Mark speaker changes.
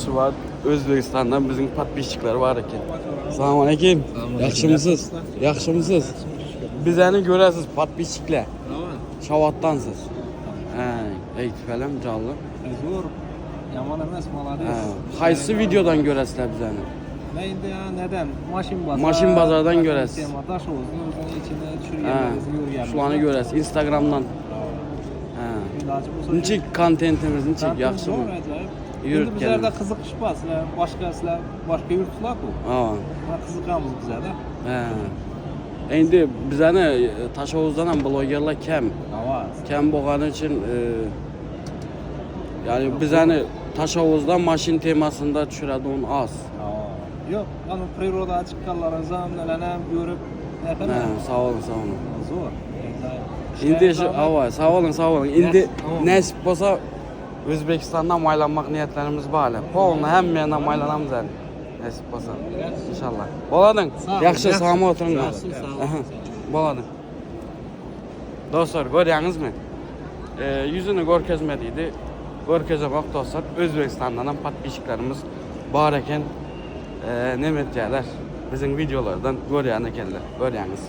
Speaker 1: Şu wagt Özbegistandan biziň podpisçikler bar eken. Salam aleyküm. Ýagşymysyz? Ýagşymysyz? Bizeni göresiz podpisçikler. Şawatdansyz. Hä, eýtip elem janly.
Speaker 2: Zor. Ýaman emes, malades.
Speaker 1: Hä, haýsy wideodan göresizler bizeni?
Speaker 2: Men indi ýa neden? Maşyn bazar.
Speaker 1: Maşyn bazardan göresiz.
Speaker 2: Tema daşoguzny özüniň içine
Speaker 1: Hä,
Speaker 2: düşürýänlerinizi görýän.
Speaker 1: şulany göresiz Instagramdan. Hä.
Speaker 2: Ilajy bolsa.
Speaker 1: Niçik kontentimiz niçik
Speaker 2: Kontent
Speaker 1: ýagşymy?
Speaker 2: zor, ajaýyp.
Speaker 1: Ýürüp
Speaker 2: Indi bizlerde
Speaker 1: gelin.
Speaker 2: gyzykyş bar, sizler başga sizler başga ýurtlar bu.
Speaker 1: Ha.
Speaker 2: Buna gyzykamyz bizlerde.
Speaker 1: Hä. Endi bizeni e, Taşoguzdan hem blogerler kem.
Speaker 2: Hawa.
Speaker 1: Kem bolgany üçin e, yani bizeni Taşoguzdan maşyn temasynda düşüredi on az.
Speaker 2: Hawa. Ýok, ony priroda çykanlaryňyzy hem görüp,
Speaker 1: Hä, sag boluň, sag boluň.
Speaker 2: Zor.
Speaker 1: Indi şu hawa, sag boluň, sag boluň. Indi nesip bolsa Özbekistandan maýlanmak niýetlerimiz bar. Polny hemme ýerden maýlanamyz indi. Nesip bolsa. Inşallah. Boladyň. Ýagşy, sag oturyň. Boladyň. Dostlar, görýäňizmi? Ýüzüni görkezme diýdi. Görkezemok dostlar. Özbekistandan hem podpisçiklerimiz bar eken. Neme etýärler? Biziň wideolardan görýän ekenler. Görýäňiz.